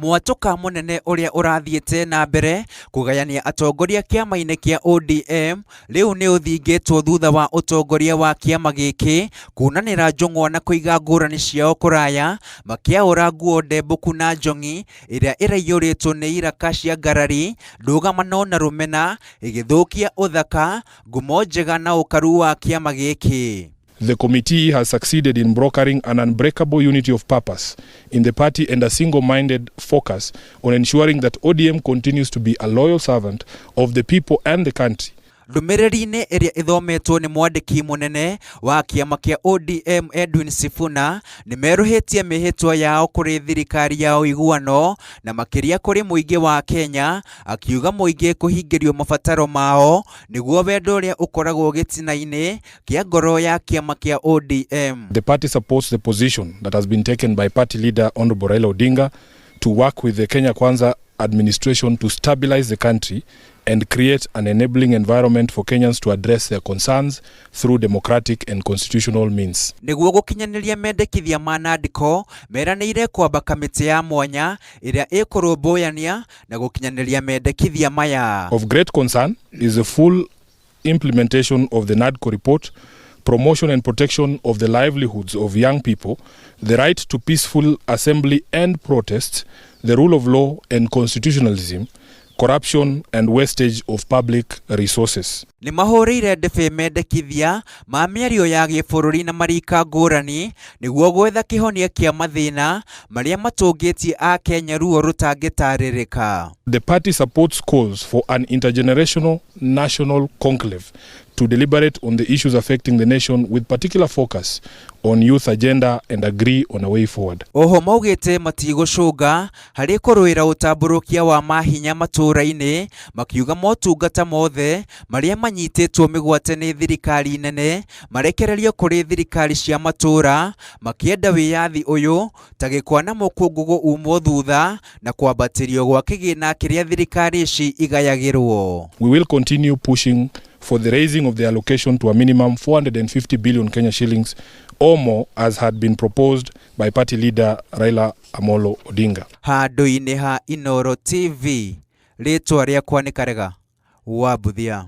Mwatũka mũnene ũrĩa ũrathiĩte na mbere kũgayania atongoria kĩama-inĩ kĩa ODM rĩu nĩ ũthingĩtwo thutha wa ũtongoria wa kĩama gĩkĩ kunanĩra njũng'wa na kũiga ngũrani ciao kũraya makĩaũra nguo ndembũku na njong'i ĩrĩa ĩraiyũrĩtwo nĩ iraka cia ngarari, ndũgamano na rũmena ĩgĩthũkia ũthaka, ngumo njega na ũkaru wa kĩama gĩkĩ. The committee has succeeded in brokering an unbreakable unity of purpose in the party and a single-minded focus on ensuring that ODM continues to be a loyal servant of the people and the country. Ndũmĩrĩri-inĩ ĩrĩa ĩthometwo nĩ mwandĩki mũnene wa kĩama kĩa ODM Edwin Sifuna, nĩ merũhĩtie mĩhĩtwa yao kũrĩ thirikari ya ũiguano na makĩria kũrĩ mũingĩ wa Kenya, akiuga mũingĩ kũhingĩrio mabataro mao nĩguo wendo ũrĩa ũkoragwo gĩtina-inĩ kĩa ngoro ya kĩama kĩa ODM. The party supports the position that has been taken by party leader Honorable Raila Odinga to work with the Kenya Kwanza administration to stabilize the country and create an enabling environment for Kenyans to address their concerns through democratic and constitutional means. Nĩguo gũkinyanĩria mendekithia ma NADCO, meranĩire kwamba kamĩtĩ ya mwanya ĩrĩa ĩkũrũmbũyania na gũkinyanĩria mendekithia maya. Of great concern is the full implementation of the NADCO report, promotion and protection of the livelihoods of young people, the right to peaceful assembly and protest, the rule of law and constitutionalism, corruption and wastage of public resources. Nĩ mahũrĩire ndebe mendekithia ma mĩario ya gĩbũrũri na marika ngũrani nĩguo gwetha kĩhonia kĩa mathĩna marĩa matũngĩtie Akenya ruo rũtangĩtarĩrĩka. The party supports calls for an intergenerational national conclave to deliberate on the issues affecting the nation with particular focus on youth agenda and agree on a way forward. Oho maugĩte matigũcũnga harĩ kũrũĩra ũtambũrũkia wa mahinya matũũra-inĩ, makiuga motungata mothe marĩa manyitĩtwo mĩgwate nĩ thirikari nene marekererio kũrĩ thirikari cia matũũra, makĩenda wĩyathi ũyũ ta gĩkwa na mũkũngũgũ umwo thutha na kwambatĩrio gwa kĩgĩna kĩrĩa thirikari ici igayagĩrwo. We will continue pushing for the raising of the allocation to a minimum 450 billion Kenya shillings or more as had been proposed by party leader Raila Amolo Odinga. Handũ-inĩ ha Inooro TV, rĩtwa rĩakwa nĩ Karega wa Mbuthia.